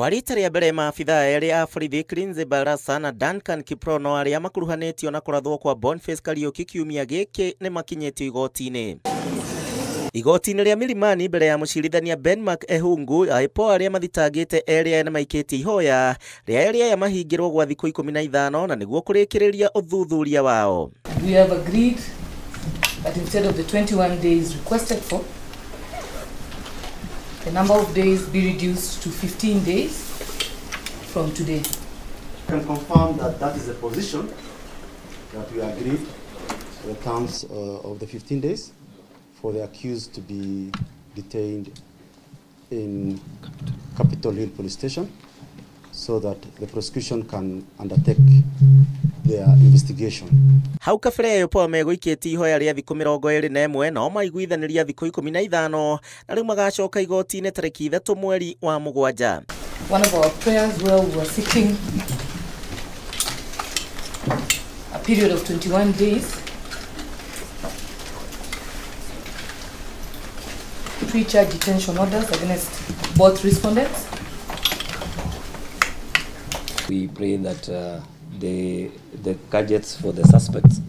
Kwa rita rĩa mbere maabithaa erĩ a borithi Clinzy Barasa na Duncan Kiprono arĩa makuruhanĩtio na kũrathwo kwa Boniface Kariuki kiumia gĩkĩ nĩ makinyĩtio igoti-inĩ. Igoti-inĩ rĩa Milimani mbere ya mũcirithania Benmark Ehungu, IPOA arĩa mathitangĩte erĩ aya nĩmaikĩtie ihoya rĩa erĩ aya mahingĩrwo gwa thikũ 15 na nĩguo kũrĩkĩrĩria ũthuthuria wao. We have agreed that instead of the 21 days requested for, the number of days be reduced to 15 days from today. I can confirm that that is the position that we agreed, the terms of the 15 days for the accused to be detained in Capitol Hill Police Station so that the prosecution can undertake their investigation. Hau kabere IPOA megũikĩtie ihoya rĩa thikũ 21 nao maiguithanĩria thikũ 15 na rĩu magacoka igoti-inĩ tarĩki 3 mweri wa 7. One of our prayers where we were seeking a period of 21 days pre-charge detention orders against both respondents. We pray that the gadgets for the suspects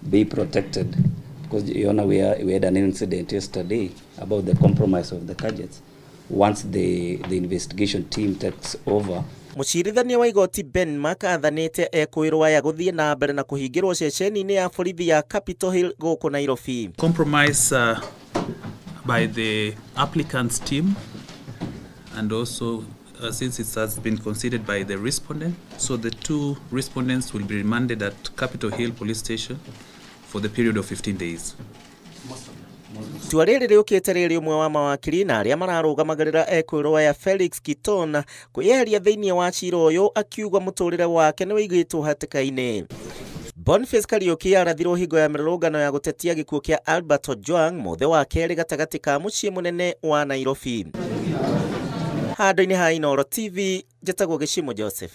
be protected, because you know, we had an incident yesterday about the compromise of the gadgets. Once the investigation team takes over. Mũcirithania wa igoti Benmark athanĩte ekũĩrwo aya gũthiĩ na mbere na kũhingĩrwo ceceni-inĩ ya borithi ya Capitol Hill gũkũ Nairobi. Compromise by the applicant's team, and also since it has been considered by the respondent, so the two respondents will be remanded at Capitol Hill Police Station for the period of 15 days. Itua rĩrĩ rĩũkĩte rĩrĩ ũmwe wa mawakiri na arĩa mararũgamagĩrĩra ekũĩrwo aya Felix Kiton kwĩyeheria thĩinĩ wa cira ũyũ akiuga mũtũrĩre wake nĩ wĩigĩtwo hatĩka-inĩ. Boniface Kariuki arathirwo hingo ya mĩrũrũngano ya gũtetia gĩkuũ kĩa Albert Ojwang mũthĩ wa kerĩ gatagatĩ ka mũciĩ mũnene wa Nairobi. Handũ-inĩ ha Inooro TV, njĩtagwo Gĩcimo Joseph.